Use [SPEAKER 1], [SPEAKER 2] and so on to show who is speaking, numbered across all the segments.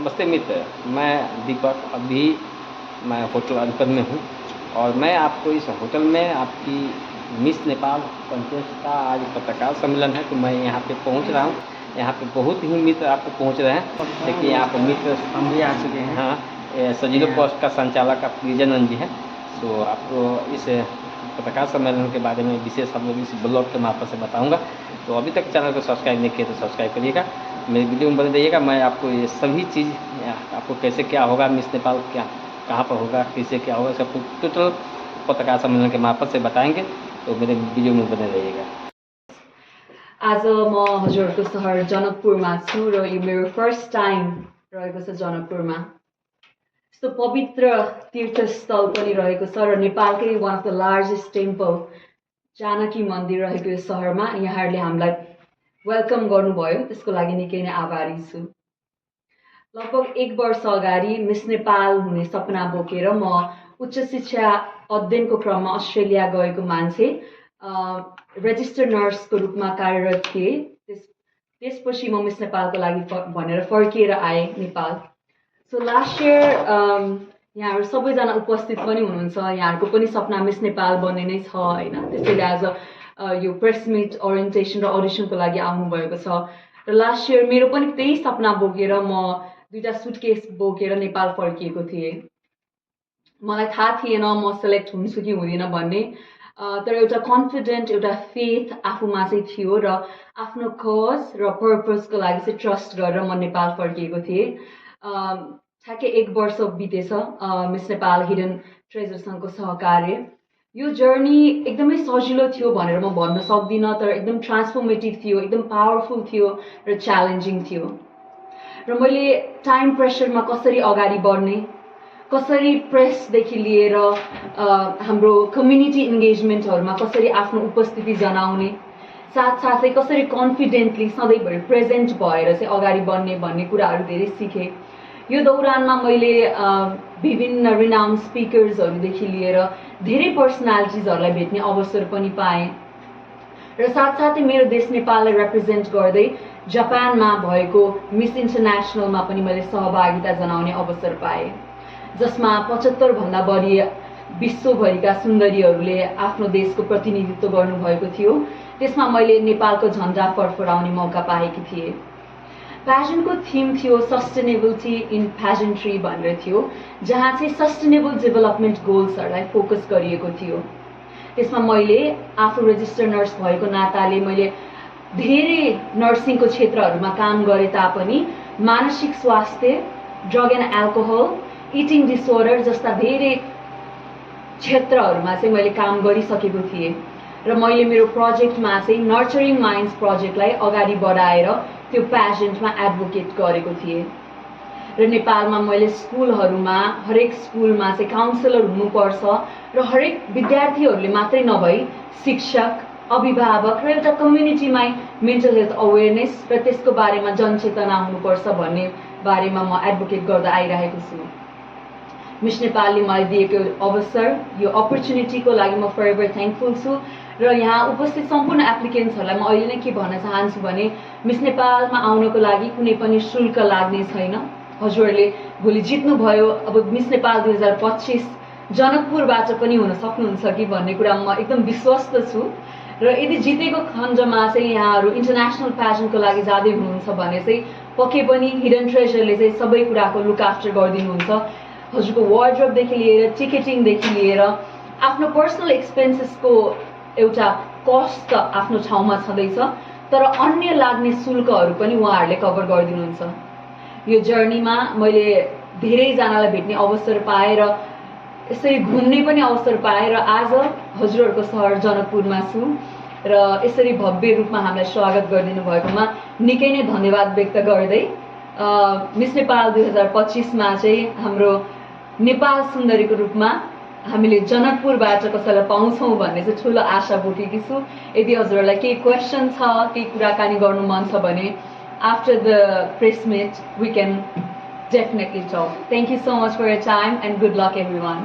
[SPEAKER 1] नमस्ते मित्र, मैं दीपक। अभी मैं होटल अनपन में हूँ और मैं आपको इस होटल में आपकी मिस नेपाल कंटेस्ट का आज पत्रकार सम्मेलन है, तो मैं यहाँ पे पहुँच रहा हूँ। यहाँ पे बहुत ही मित्र आपको पहुँच रहे हैं। देखिए यहाँ पर मित्र
[SPEAKER 2] हम भी आ चुके हैं।
[SPEAKER 1] हाँ, सजीलो पोस्ट का संचालक आप प्रियजनन जी हैं। तो आपको इस पत्रकार सम्मेलन के बारे में विशेष हम लोग इस ब्लॉग के मार्फत से बताऊंगा। तो अभी तक चैनल को सब्सक्राइब नहीं किया तो सब्सक्राइब करिएगा, मेरी वीडियो में बने रहिएगा। मैं आपको ये सभी चीज़ आपको कैसे क्या होगा, मिस नेपाल क्या कहाँ पर होगा, कैसे क्या होगा, सब टोटल पत्रकार सम्मेलन के मार्फत से बताएंगे। तो मेरे वीडियो में बने रहिएगा।
[SPEAKER 3] आज म हजुरहरूको सहर जनकपुरमा छु र यो मेरो फर्स्ट टाइम रहेको छ जनकपुरमा। यस्तो पवित्र तीर्थस्थल पनि रहेको छ र नेपालकै one of the largest temple Janaki Mandir रहेको यो सहरमा यहाँहरूले हामीलाई वेलकम गर्नुभयो, त्यसको लागि निकै नै आभारी छु। लगभग 1 वर्ष अगाडि मिस नेपाल हुने सपना बोकेर म उच्च शिक्षा अध्ययनको क्रममा अस्ट्रेलिया गएको मान्छे, रेजिस्टर्ड नर्सको रूपमा कार्यरत थिएँ। त्यसपछि म मिस नेपालको लागि भनेर फर्किएर आएँ नेपाल। सो लास्ट इयर यहाँहरू सबैजना उपस्थित पनि हुनुहुन्छ, यहाँहरूको पनि सपना मिस नेपाल बन्ने नै छ हैन। त्यसैले आज यो प्रेस मिट ओरिएन्टेसन र अडिसनको लागि आउनुभएको छ र लास्ट इयर मेरो पनि त्यही सपना बोकेर म 2टा सुटकेस बोकेर नेपाल फर्किएको थिएँ। मलाई थाहा थिएन म सेलेक्ट हुन्छु कि हुँदिन भन्ने, तर एउटा कन्फिडेन्ट, एउटा फेथ आफूमा चाहिँ थियो र आफ्नो कज र पर्पसको लागि चाहिँ ट्रस्ट गरेर म नेपाल फर्किएको थिएँ। ठ्याक्कै 1 वर्ष बितेछ मिस नेपाल हिडन ट्रेजरसँगको सहकार्य। यो जर्नी एकदमै सजिलो थियो भनेर म भन्न सक्दिनँ, तर एकदम ट्रान्सफर्मेटिभ थियो, एकदम पावरफुल थियो र च्यालेन्जिङ थियो। र मैले टाइम प्रेसरमा कसरी अगाडि बढ्ने, कसरी प्रेसदेखि लिएर हाम्रो कम्युनिटी इन्गेजमेन्टहरूमा कसरी आफ्नो उपस्थिति जनाउने, साथसाथै कसरी कन्फिडेन्टली सधैँभरि प्रेजेन्ट भएर चाहिँ अगाडि बढ्ने भन्ने कुराहरू धेरै सिकेँ। यो दौरानमा मैले विभिन्न रिनाउन्ड स्पिकर्सहरूदेखि लिएर धेरै पर्सनालिटिजहरूलाई भेट्ने अवसर पनि पाएँ र साथसाथै मेरो देश नेपाललाई रिप्रेजेन्ट गर्दै जापानमा भएको मिस इन्टरनेसनलमा पनि मैले सहभागिता जनाउने अवसर पाएँ, जसमा 75 भन्दा बढी विश्वभरिका सुन्दरीहरूले आफ्नो देशको प्रतिनिधित्व गर्नुभएको थियो। त्यसमा मैले नेपालको झन्डा फडफडाउने मौका पाएकी थिएँ। प्याजनको थिम थियो सस्टेनेबिलिटी इन प्याजेन्ट्री भनेर थियो, जहाँ चाहिँ सस्टेनेबल डेभलपमेन्ट गोल्सहरूलाई फोकस गरिएको थियो। त्यसमा मैले आफू रेजिस्टर्ड नर्स भएको नाताले मैले धेरै नर्सिङको क्षेत्रहरूमा काम गरे तापनि मानसिक स्वास्थ्य, drug and alcohol, eating disorder जस्ता धेरै क्षेत्रहरूमा चाहिँ मैले काम गरिसकेको थिएँ र मैले मेरो प्रोजेक्टमा चाहिँ नर्चरिङ माइन्ड्स प्रोजेक्टलाई अगाडि बढाएर त्यो प्याजेन्टमा एडभोकेट गरेको थिएँ। र नेपालमा मैले स्कुलहरूमा हरेक स्कुलमा चाहिँ काउन्सिलर हुनुपर्छ र हरेक विद्यार्थीहरूले मात्रै नभई शिक्षक, अभिभावक र एउटा कम्युनिटीमा मेन्टल हेल्थ अवेरनेस र त्यसको बारेमा जनचेतना हुनुपर्छ भन्ने बारेमा म एडभोकेट गर्दै आइरहेको छु। मिस नेपालले मलाई दिएको अवसर, यो अपर्च्युनिटीको लागि म फरएभर थ्याङ्कफुल छु र यहाँ उपस्थित सम्पूर्ण एप्लिकेन्ट्सहरूलाई म अहिले नै के भन्न चाहन्छु भने मिस नेपालमा आउनको लागि कुनै पनि शुल्क लाग्ने छैन। हजुरहरूले भोलि जित्नुभयो, अब मिस नेपाल 2025 जनकपुरबाट पनि हुन सक्नुहुन्छ कि भन्ने कुरा म एकदम विश्वस्त छु र यदि जितेको खण्डमा चाहिँ यहाँहरू इन्टरनेसनल प्याजनको लागि जाँदै हुनुहुन्छ भने चाहिँ पक्कै पनि हिडन ट्रेजरले चाहिँ सबै कुराको लुक आफ्टर गरिदिनुहुन्छ। हजुरको वार्डरोबदेखि लिएर टिकटिङदेखि लिएर आफ्नो पर्सनल एक्सपेन्सेसको एउटा कस्ट त आफ्नो ठाउँमा छँदैछ, तर अन्य लाग्ने शुल्कहरू पनि उहाँहरूले कभर गरिदिनुहुन्छ। यो जर्नीमा मैले धेरैजनालाई भेट्ने अवसर पाएँ र यसरी घुम्ने पनि अवसर पाएँ र आज हजुरहरूको सहर जनकपुरमा छु र यसरी भव्य रूपमा हामीलाई स्वागत गरिदिनु भएकोमा निकै नै धन्यवाद व्यक्त गर्दै मिस नेपाल 2025मा चाहिँ हाम्रो नेपाल सुन्दरीको रूपमा हामीले जनकपुरबाट कसैलाई पाउँछौँ भन्ने चाहिँ ठुलो आशा बोकेकी छु। यदि हजुरहरूलाई केही क्वेसन छ, केही कुराकानी गर्नु मन छ भने after the press meet we can definitely talk. Thank you so much for your time and good luck everyone.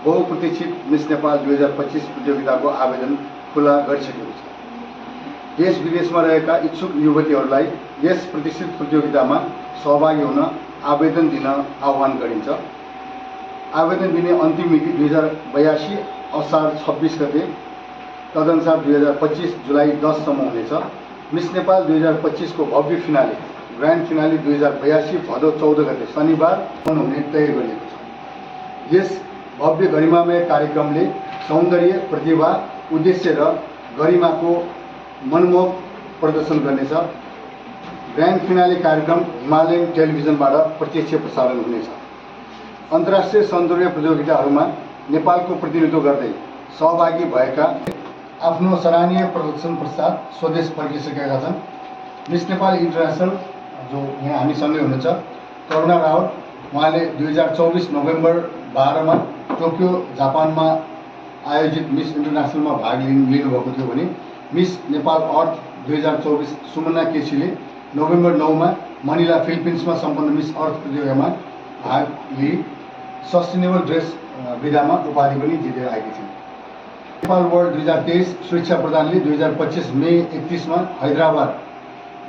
[SPEAKER 2] बहुप्रतीक्षित मिस नेपाल 2025 प्रतियोगिताको आवेदन खुला गरिसकेको छ। देश विदेशमा रहेका इच्छुक युवतीहरूलाई यस प्रतिष्ठित प्रतियोगितामा सहभागी हुन आवेदन दिन आह्वान गरिन्छ। आवेदन दिने अन्तिम मिति 2082 असार 26 गते, तदनुसार 2025 जुलाई 10 सम्म हुनेछ। मिस नेपाल 2025 को भव्य फिनाले, ग्रान्ड फिनाले 2082 भदौ 14 गते शनिबार हुने तय गरिएको छ। यस भव्य गरिमामय कार्यक्रमले सौन्दर्य, प्रतिभा, उद्देश्य र गरिमाको मनमोहक प्रदर्शन गर्नेछ। ग्रान्ड फिनाले कार्यक्रम हिमालयन टेलिभिजनबाट प्रत्यक्ष प्रसारण हुनेछ। अन्तर्राष्ट्रिय सौन्दर्य प्रतियोगिताहरूमा नेपालको प्रतिनिधित्व गर्दै सहभागी भएका आफ्नो सराहनीय प्रदर्शन पश्चात स्वदेश फर्किसकेका छन्। मिस नेपाल इन्टरनेसनल जो यहाँ हामीसँगै हुनुहुन्छ करुणा रावत, उहाँले 2024 नोभेम्बर 12 मा टोकियो जापानमा आयोजित मिस इन्टरनेसनलमा भाग लिनुभएको थियो भने मिस नेपाल अर्थ 2024 सुमना केसीले नोभेम्बर 9 मा मनिला फिलिपिन्समा सम्पन्न मिस अर्थ प्रतियोगितामा भाग लिई सस्टेनेबल ड्रेस विधामा उपाधि पनि जितेर आएकी छिन्। नेपाल वर्ल्ड 2023 सुरक्षा प्रधानले 2025 मे 31 मा हैदराबाद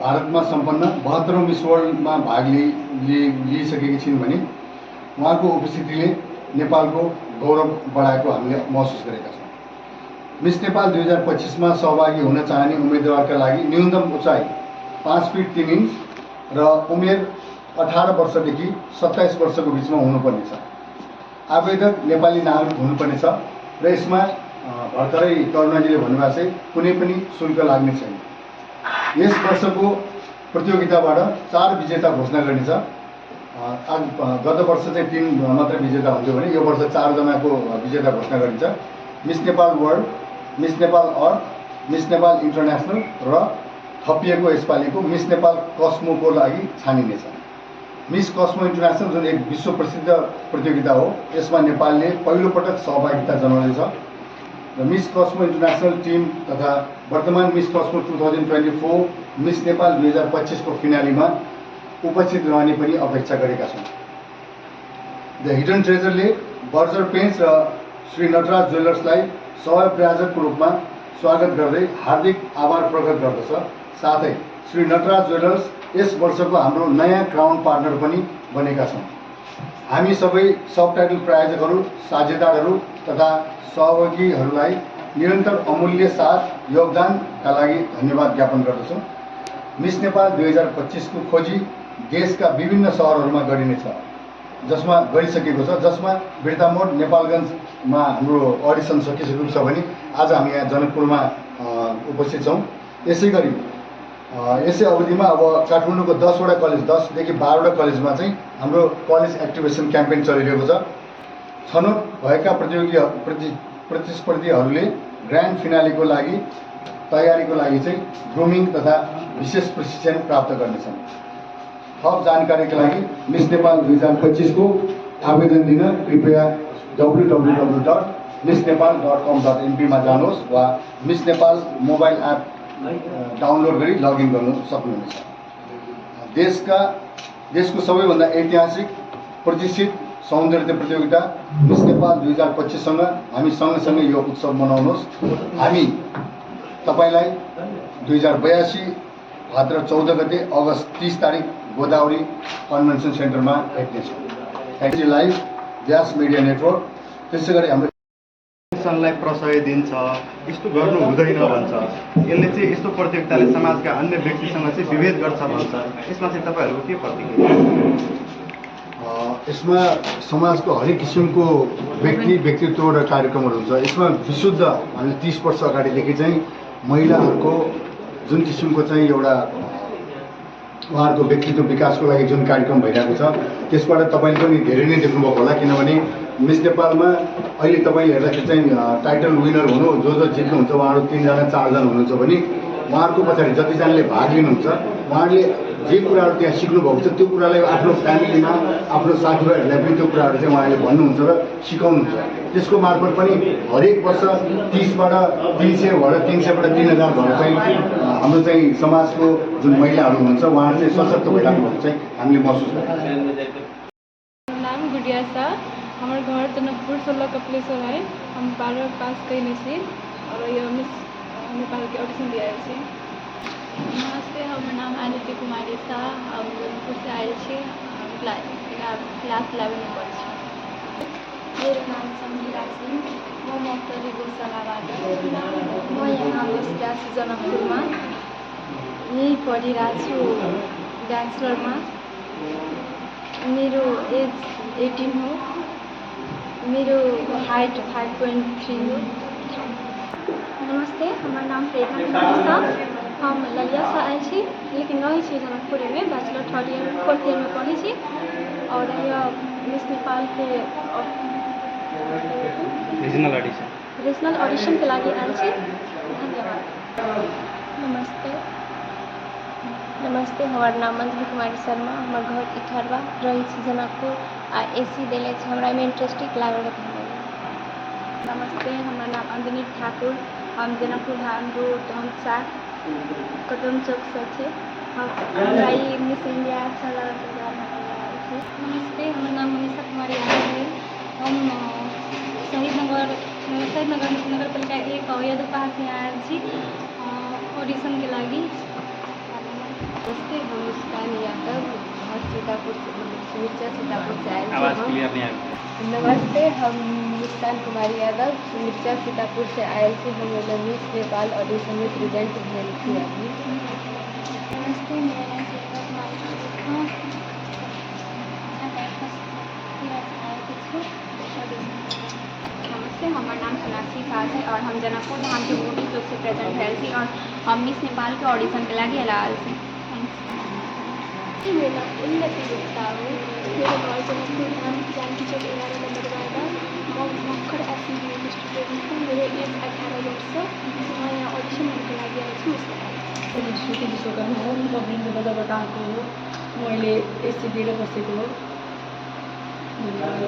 [SPEAKER 2] भारतमा सम्पन्न 72औं मिस वर्ल्डमा भाग लिइसकेकी छिन् भने उहाँको उपस्थितिले नेपालको गौरव बढाएको हामीले महसुस गरेका छौँ। मिस नेपाल 2025 मा सहभागी हुन चाहने उम्मेदवारका लागि न्यूनतम उचाइ 5 फिट 3 इन्च र उमेर 18 वर्षदेखि 27 वर्षको बिचमा हुनुपर्नेछ। आवेदक नेपाली नागरिक हुनुपर्नेछ र यसमा भर्खरै करुणाजीले भन्नुभएको चाहिँ कुनै पनि शुल्क लाग्ने छैन। यस वर्षको प्रतियोगिताबाट 4 विजेता घोषणा गरिनेछ। गत वर्ष चाहिँ 3 मात्र विजेता हुन्थ्यो भने यो वर्ष 4 जनाको विजेता घोषणा गरिन्छ। Miss Nepal World, Miss Nepal Earth, Miss Nepal International र थपिएको यसपालिको मिस नेपाल कस्मोको लागि छानिनेछ। मिस कस्मो इन्टरनेसनल जुन एक विश्व प्रसिद्ध प्रतियोगिता हो, यसमा नेपालले पहिलोपटक सहभागिता जनाउँदैछ र मिस कस्मो इन्टरनेसनल टिम तथा वर्तमान मिस कस्मो 2024 मिस नेपाल 2025 को फिनालीमा उपस्थित रहने पनि अपेक्षा गरेका छौँ। द हिडन ट्रेजरले बर्जर पेन्ट्स र श्री नटराज ज्वेलर्सलाई सह प्रायोजकको रूपमा स्वागत गर्दै हार्दिक आभार प्रकट गर्दछ। साथै श्री नटराज ज्वेलर्स यस वर्षको हाम्रो नयाँ क्राउन पार्टनर पनि बनेका छौँ। हामी सबै सबटाइटल प्रायोजकहरू, साझेदारहरू तथा सहभागीहरूलाई निरन्तर अमूल्य साथ योगदानका लागि धन्यवाद ज्ञापन गर्दछौँ। मिस नेपाल 2025 को खोजी देशका विभिन्न सहरहरूमा गरिनेछ, जसमा गरिसकेको छ, जसमा बिर्तामोड नेपालगञ्जमा हाम्रो अडिसन सकिसकेको छ भने आज हामी यहाँ जनकपुरमा उपस्थित छौँ। यसै गरी यसै अवधिमा अब काठमाडौँको 10 वटा कलेज, 10 देखि 12 वटा कलेजमा चाहिँ हाम्रो कलेज एक्टिभेसन क्याम्पेन चलिरहेको छ। छनौट भएका प्रतिस्पर्धीहरूले ग्रान्ड फिनालेको लागि तयारीको लागि चाहिँ ग्रुमिङ तथा विशेष प्रशिक्षण प्राप्त गर्नेछन्। थप जानकारीका लागि मिस नेपाल 2025 को आवेदन दिन कृपया www.missnepal.com.mp मा जानुहोस् वा miss Nepal mobile app download गरी लगइन गर्नु सक्नुहुनेछ। देशको सबैभन्दा ऐतिहासिक प्रतिष्ठित सौन्दर्य प्रतियोगिता मिस नेपाल 2025 सँग हामी सँगसँगै यो उत्सव मनाउनुहोस्। हामी तपाईलाई 2082 भाद्र 14 गते अगस्त 30 तारिक गोदावरी कन्भेन्सन सेन्टरमा भेट्नेछौँ। Thank you live Vyas media network. त्यसै गरी हाम्रो
[SPEAKER 4] लाई प्रशय दिन्छ, यस्तो गर्नु हुँदैन भन्छ। यसले चाहिँ यस्तो प्रतियोगिताले समाजका अन्य व्यक्तिसँग चाहिँ विभेद गर्छ भन्छ। यसमा चाहिँ तपाईँहरूको के प्रतिक्रिया?
[SPEAKER 2] यसमा समाजको हरेक किसिमको व्यक्तित्व र कार्यक्रमहरू हुन्छ। यसमा विशुद्ध हामीले 30 वर्ष अगाडिदेखि चाहिँ महिलाहरूको जुन किसिमको चाहिँ एउटा उहाँहरूको व्यक्तित्व विकासको लागि जुन कार्यक्रम भइरहेको छ, त्यसबाट तपाईँले पनि धेरै नै देख्नुभएको होला। किनभने मिस नेपालमा अहिले तपाईँले हेर्दाखेरि चाहिँ टाइटल विनर हुनु, जो जित्नुहुन्छ उहाँहरू 3 जना 4 जना हुनुहुन्छ भने उहाँहरूको पछाडि जतिजनाले भाग लिनुहुन्छ उहाँहरूले जे कुराहरू त्यहाँ सिक्नुभएको छ त्यो कुरालाई आफ्नो फ्यामिलीमा, आफ्नो साथीभाइहरूलाई पनि त्यो कुराहरू चाहिँ उहाँले भन्नुहुन्छ र सिकाउनुहुन्छ। त्यसको मार्फत पनि हरेक वर्ष 30बाट 300बाट 300बाट 3000 भएर चाहिँ हाम्रो चाहिँ समाजको जुन महिलाहरू हुनुहुन्छ उहाँहरू चाहिँ सशक्त भइराख्नुभएको चाहिँ हामीले महसुस गरेका छौँ।
[SPEAKER 5] नाम गुडिया शाह, हमारे घर जनकपुर 16 कपिलेश्वर है। हम 12 पास कैले छी और यो मिस नेपाल के ऑडिशन दिया है।
[SPEAKER 6] नमस्ते, हमार नाम आदित्य कुमारी शाह, हम जनकपुर से आए
[SPEAKER 5] क्लास 11 में पढ्छु। मेरो नाम सङ्गीता सिंह, म मक्तरी गोशालाबाट। म यहाँ बसिरहेको छु जनकपुरमा, यही पढिरहेको छु ब्याचलरमा। मेरो एज 18 हो, मेरो हाइट 5.3 हो।
[SPEAKER 6] नमस्ते, हमारा नाम प्रेरणा कुमारी है। हम ललिया से आए छी, लेकिन रही छी जनकपुर में बैचलर 4th ईयर में पढ़ी छी। और यह मिस नेपाल के रीजनल ऑडिशन के लागी आयल छी। धन्यवाद।
[SPEAKER 7] नमस्ते, हमार नाम अंजलि कुमारी शर्मा, हमार घर इठरवा, रही छी जनकपुर आ एसी देले छी, हमरा में इंटरेस्टिंग लागल।
[SPEAKER 6] नमस्ते, हमारा नाम अंजनी ठाकुर, हम जनकपुर धाम रोड हम 7 कदम चौक से छे। हमरा ई मिस इंडिया अच्छा लागल के द्वारा छी।
[SPEAKER 5] नमस्ते, हमार नाम मनीषा कुमारी यादव है। हम शहीद नगर नगर पालिका 1 यदुपहा से आयल छी ऑडिशन के लागी।
[SPEAKER 7] नमस्ते, हम मुस्कान यादव, घर सीतापुर से मिर्चा सीतापुर से आए
[SPEAKER 1] आवाज़ क्लियर नहीं आ रही है।
[SPEAKER 7] नमस्ते, हम मुस्कान कुमारी यादव, मिर्चा सीतापुर से आए थे। हम मिस नेपाल ऑडिशन में प्रेजेंट भेल थी अभी।
[SPEAKER 6] नमस्ते, मेरा नाम प्रेरणा कुमारी है।
[SPEAKER 8] नमस्ते, हमार नाम सोनाक्षी साज है और हम जनकपुर धाम के मोटी चौक से प्रेजेंट भेल छी और हम मिस नेपाल के ऑडिशन के लागी आयल छी।
[SPEAKER 6] मेरा नाम उन्नति गुप्ता है। मेरा घर जनकपुर धाम जानकी चौक 11 नंबर वार्ड। मैं मक्खर एसबी स्टूडेंट हूँ। मेरे एज 18 वर्ष है। मैं यहाँ ऑडिशन के लागि आएको छु।
[SPEAKER 3] श्रुति विश्वकर्मा हो, म बब्लिङ बजारबाट आएको हो। मैले एसी दिएर बसेको हो।
[SPEAKER 6] धन्यवाद।